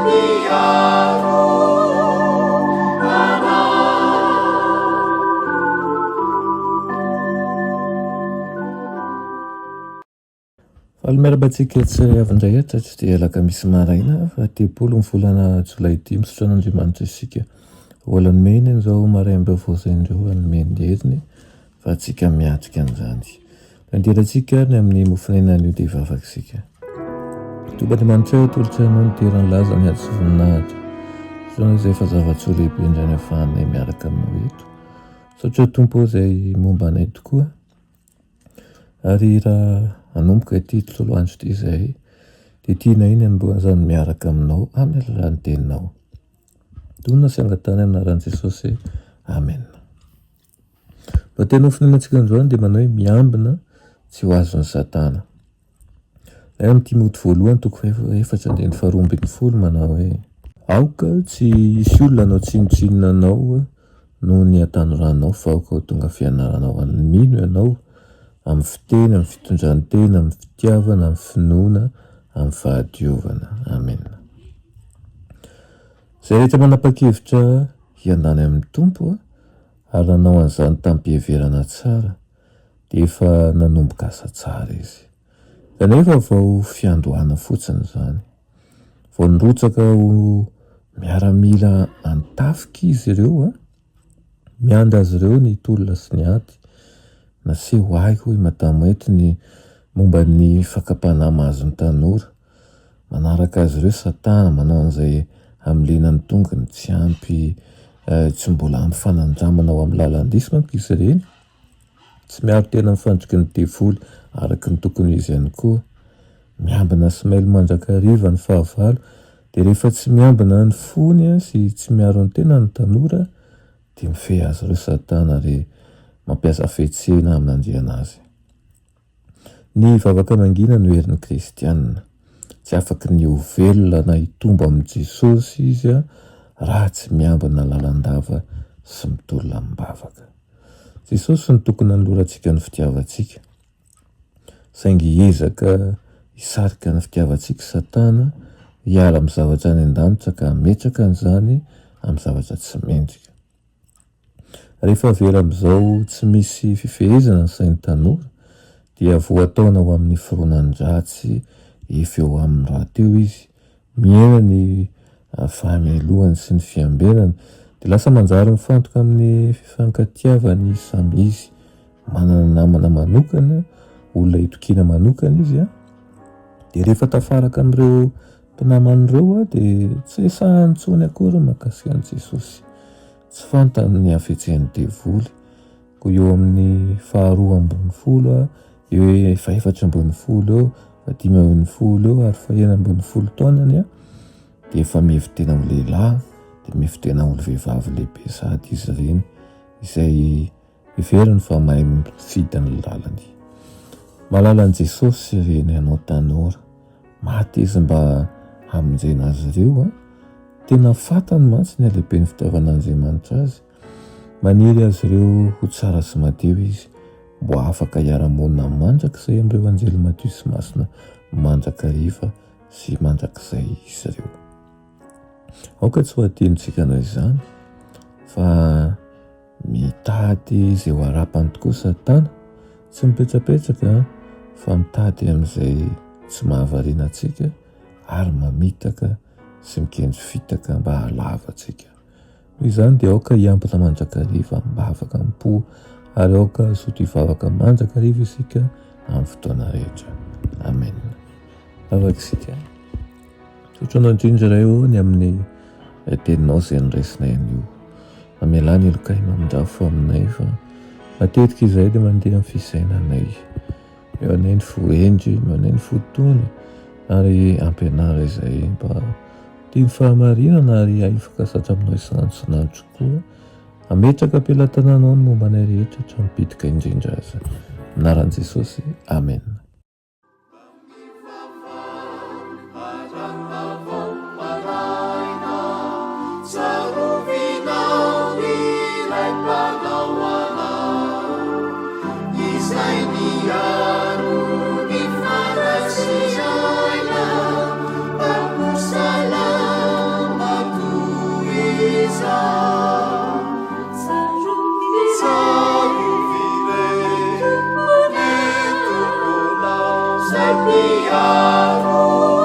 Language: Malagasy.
Mpiaro anay. Faly miarahaba antsika tsirairay avy indray ato satria dia alakamisy maraina faha 30 ny volana jolay ity. Misaotra an'Andriamanitra isika mbola nomeny an'izao maraim-baovao izay indreo ary nomeny ny heriny fa antsika miatrika an'izany. Andehanantsika ary ny amin'ny mofon'aina anio dia hivavaka isika. Tompo Andriamanitra ô, atolotra Anao ny dera, ny laza, ny ady sy voninahitra. Misaotra Anao izay efa zava-tsoa lehibe indray ny ahafahanay miaraka aminao eto. Misaotra Tompo ô izay momba anay tokoa. Ary raha hanomboka ity tontolo andro ity izahay, dia tianay ny hanombohana izany miaraka aminao amin'ny alalan'ny teninao. Tonona sy angatahana amin'ny anaran'i Jesosy. Amen. Mba tena ho finoanantsika androany dia manao hoe miambina tsy ho azon'i Satana. Ilay amin'ny Timoty voalohany toko fahaefatra andininy faharoa ambin'ny folo manao hoe Aoka tsy hisy olona hanao tsinontsinona anao noho ny hatanoranao fa aoka ho tonga fianarana ho an'ny mino ianao amin'ny fiteny, amin'ny fitondran-tena, amin'ny fitiavana, amin'ny finoana, amin'ny fahadiovana. Amena. Izay rehetra manapa-kevitra hiandany amin'ny Tompo ary nanao an'izany tamim-piheverana tsara dia efa nanomboka asa tsara izy. Kanefa vao fiandohana fotsiny izany. Vao nirotsaka ho miaramila an-tafika izy ireo, miandry azy ireo ny tolona sy ny ady. Naseho ahy, hoy Madame White, ny momba ny fakam-panahy mahazo ny tanora. Manaraka azy ireo Satana, manao an'izay hamiliana ny tongony. Tsy ampy, tsy mbola ampy fanandramana ho amin'ny lalan-diso manko izy ireny. Tsy miaro tena amin'ny fandriky ny devoly araka ny tokony ho izy ihany koa. Miambina sy mailo mandrakariva ny fahavalo, dia rehefa tsy miambina ny fony sy tsy miaro ny tenany ny tanora, dia mifehy azy ireo Satana ary mampiasa fihetsehana hamanjihana azy. Ny vavaka mangina no herin'ny kristiana. Tsy afaky ny ho velona na hitombo amin'i Jesosy izy raha tsy miambina lalandava sy mitolona amim-bavaka. Jesosy no tokony hanolorantsika ny fitiavantsika. Saingy hiezaka hisarika ny fitiavantsika Satana hiala amin'ny zavatra any an-danitra ka hametraka an'izany amin'ny zavatra tsy mendrika. Rehefa avela amin'izao tsy misy fifehezana ny sain'ny tanora dia voataona ho amin'ny fironan-dratsy efa eo aminy rahateo izy Mihena ny fahamelohany sy ny fiambenany, dia lasa manjary mifantoka amin'ny fifankatiavany samy izy. Manana namana manokana, olona itokiana manokana izy, dia rehefa tafaraka amin'ireo mpinamany ireo dia tsy resahany intsony akory ny mahakasika an'i Jesosy. Tsy fantany ny hafetsen'ny devoly. Koa eo amin'ny faharoa ambin'ny folo, eo hoe fahefatra ambin'ny folo eo, fahadimy ambin'ny folo eo ary fahenina ambin'ny folo taonany dia efa mihevi-tena ho lehilahy, dia mihevi-tena ho vehivavy lehibe sahady izy ireny, izay heveriny fa mahay mifidy ny lalany. Mahalala an'i Jesosy ireny ianao tanora. Maty izy mba hamonjena azy ireo. Tena fantany mantsy ny halehiben'ny fitiavan'Andriamanitra azy. Maniry azy ireo ho tsara sy madio izy, mbo afaka hiara-monina mandrakizay amin'ireo anjely madio sy masina mandrakariva sy mandrakizay izy ireo. Aoka tsy ho adinontsika noho izany fa mitady izay ho harapany tokoa Satana, tsy mipetrapetraka fa mitady amin'izay tsy mahavariana antsika ary mamitaka sy mikendry fitaka mba hahalava antsika. Noho izany dia aoka hiambina mandrakariva amim-bavaka am-po ary aoka hazoto hivavaka mandrakariva isika amin'ny fotoana rehetra. Amen. Vavaka isika. Misaotra anao indrindra Ray ô ny amin'ny teninao izay noraisinay anio. Mamelà ny helokay mamindrà fo aminay fa matetika izahay dia mandeha amin'ny fisainanay. Eo anay ny fo hendry, eo anay ny fo tony ary ampianaro izahay mba tia ny fahamarinana ary hahay hifankazatra aminao isan'andro isan'andro koa. Hametraka am-pelatananao ny momba anay rehetra hatramin'ny bitika indrindra aza. Amin'ny anaran'i Jesosy, amena. miaro.